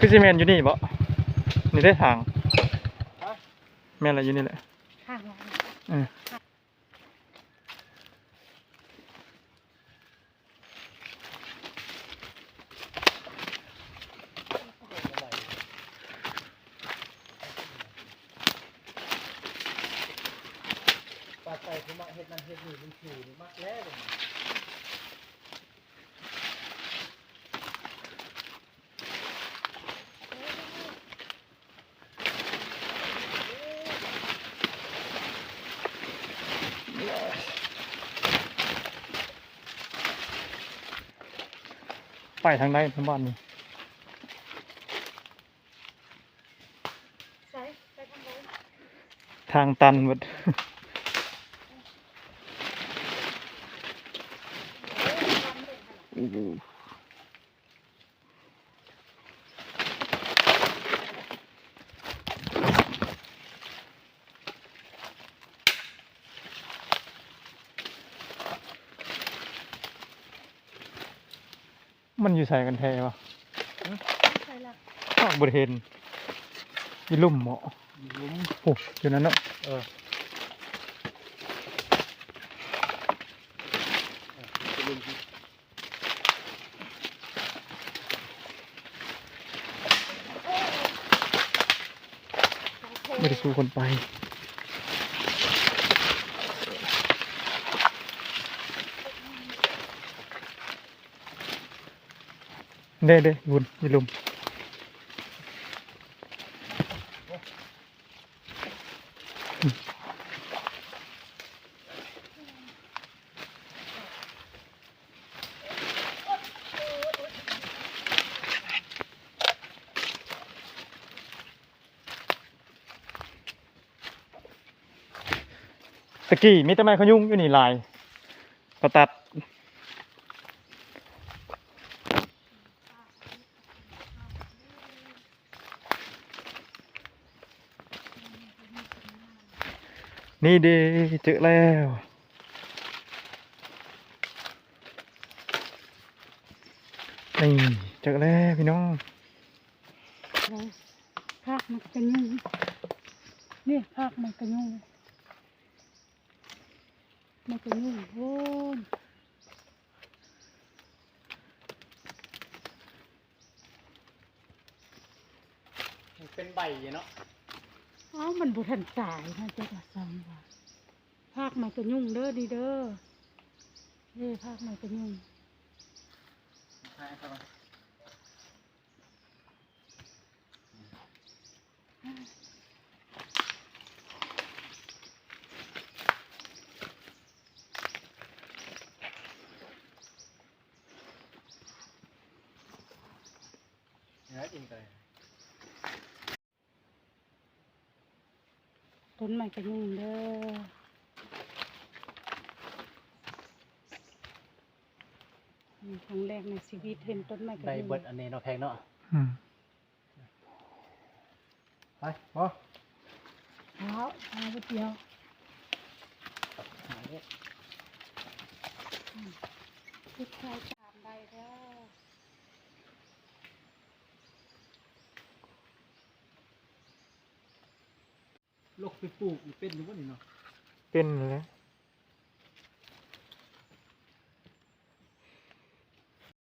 ຄືຊິແມ່ນຢູ່ນີ້ບໍ? ນີ້ເດ້ທາງ. ຮະ? ແມ່ນລະ ຢູ່ນີ້ແຫຼະ. ທາງ ເອີ. ປາໄກ່ຜູ້ມັກເຮັດນັ້ນເຮັດນີ້ ມັນຄືມັກແລ້ວ. ໄປທາງໃດທາງບ້ານນີ້? ໃສ? ໄປທາງໃດ? ທາງຕັນເບິດ. ໂອ້ ມັນຢູ່ໃສກັນແທ້ວະ? ຫຶ? ຢູ່ໃສລະ? ອ້າວ ບໍ່ໄດ້ເຫັນ. ຢູ່ລຸ່ມບໍ? ຢູ່ລຸ່ມ. ໂອ້ ຢູ່ນັ້ນເນາະ. ເອີ. ບໍ່ໄດ້ສູ້ຄົນໄປ. ເດ້ ເດ້ ບຸນ ມີລົມ. ຕະກີ້ມີແຕ່ໄມ້ຂະຍຸງຢູ່ນີ້ຫຼາຍ ກະຕັດ. ນີ້ເດ້ ເຈີແລ້ວ ນີ້ ເຈີແລ້ວພີ່ນ້ອງ. ໃສ? ພາກໄມ້ກະຍຸງ ນີ້ ພາກໄມ້ກະຍຸງ. ມັນກະຍຸງໂພນ ມັນເປັນໃບຢູ່ເນາະ. ອ້າວ ມັນບໍ່ທັນຕາຍນະ ຈັກວ່າຊັ້ນວ່າ. ພາກໄມ້ກະຍຸງເດີ ນີ້ເດີ ເອີ ພາກໄມ້ກະຍຸງ. ຕົ້ນໄມ້ກະຍຸງເດີ ອືມ ຄັ້ງແລກໃນຊີວິດເຫັນຕົ້ນໄມ້ກະຍຸງ. ໄດ້ເບິດອັນນີ້ເນາະ ແພງເນາະ. ອືມ. ໄປ ພໍ ເອົາ ເອົາບາດດຽວ ເຮັດໄຂ່ຕາມໄດ້ເດີ. ລົກໄປປູກນີ້ເປັນຢູ່ບໍ່ນີ້ເນາະ? ເປັນແຫຼະ.